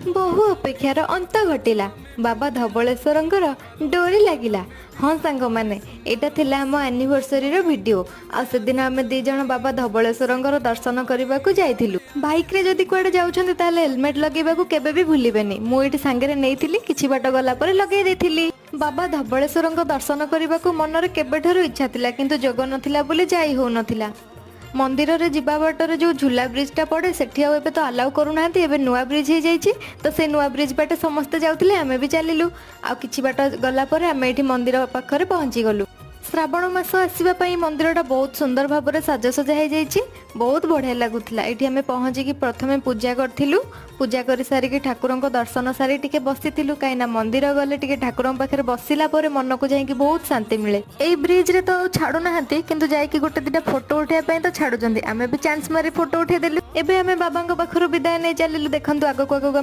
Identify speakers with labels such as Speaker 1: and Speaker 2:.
Speaker 1: ବହୁ ଅପେକ୍ଷାର ଅନ୍ତ ଘଟିଲା। ବାବା ଧବଳେଶ୍ୱରଙ୍କର ଡୋରି ଲାଗିଲା। ହଁ ସାଙ୍ଗମାନେ, ଏଇଟା ଥିଲା ଆମ ଆନିଭର୍ସରୀର ଭିଡ଼ିଓ। ଆଉ ସେଦିନ ଆମେ ଦି ଜଣ ବାବା ଧବଳେଶ୍ୱରଙ୍କର ଦର୍ଶନ କରିବାକୁ ଯାଇଥିଲୁ। ବାଇକ୍ରେ ଯଦି କୁଆଡ଼େ ଯାଉଛନ୍ତି, ତାହେଲେ ହେଲମେଟ୍ ଲଗେଇବାକୁ କେବେ ବି ଭୁଲିବେନି। ମୁଁ ଏଇଠି ସାଙ୍ଗରେ ନେଇଥିଲି, କିଛି ବାଟ ଗଲା ପରେ ଲଗେଇ ଦେଇଥିଲି। ବାବା ଧବଳେଶ୍ୱରଙ୍କ ଦର୍ଶନ କରିବାକୁ ମନରେ କେବେଠାରୁ ଇଚ୍ଛା ଥିଲା, କିନ୍ତୁ ଯୋଗ ନଥିଲା ବୋଲି ଯାଇ ହେଉନଥିଲା। ମନ୍ଦିରରେ ଯିବା ବାଟରେ ଯେଉଁ ଝୁଲା ବ୍ରିଜଟା ପଡ଼େ, ସେଠି ଆଉ ଏବେ ତ ଆଲାଉ କରୁନାହାନ୍ତି। ଏବେ ନୂଆ ବ୍ରିଜ ହେଇଯାଇଛି, ତ ସେଇ ନୂଆ ବ୍ରିଜ ବାଟେ ସମସ୍ତେ ଯାଉଥିଲେ, ଆମେ ବି ଚାଲିଲୁ। ଆଉ କିଛି ବାଟ ଗଲା ପରେ ଆମେ ଏଇଠି ମନ୍ଦିର ପାଖରେ ପହଞ୍ଚିଗଲୁ। ଶ୍ରାବଣ ମାସ ଆସିବା ପାଇଁ ମନ୍ଦିରଟା ବହୁତ ସୁନ୍ଦର ଭାବରେ ସାଜସଜା ହେଇଯାଇଛି। ବହୁତ ବଢ଼ିଆ ଲାଗୁଥିଲା। ଏଇଠି ଆମେ ପହଞ୍ଚିକି ପ୍ରଥମେ ପୂଜା କରିଥିଲୁ। ପୂଜା କରି ସାରିକି, ଠାକୁରଙ୍କ ଦର୍ଶନ ସାରି ଟିକେ ବସିଥିଲୁ, କାହିଁକିନା ମନ୍ଦିର ଗଲେ ଟିକେ ଠାକୁରଙ୍କ ପାଖରେ ବସିଲା ପରେ ମନକୁ ଯାଇକି ବହୁତ ଶାନ୍ତି ମିଳେ। ଏଇ ବ୍ରିଜରେ ତ ଆଉ ଛାଡୁନାହାନ୍ତି, କିନ୍ତୁ ଯାଇକି ଗୋଟେ ଦିଟା ଫଟୋ ଉଠେଇବା ପାଇଁ ତ ଛାଡୁଛନ୍ତି। ଆମେ ବି ଚାନ୍ସ ମାରି ଫଟୋ ଉଠେଇ ଦେଲୁ। ଏବେ ଆମେ ବାବାଙ୍କ ପାଖରୁ ବିଦାୟ ନେଇ ଚାଲିଲୁ। ଦେଖନ୍ତୁ, ଆଗକୁ ଆଗକୁ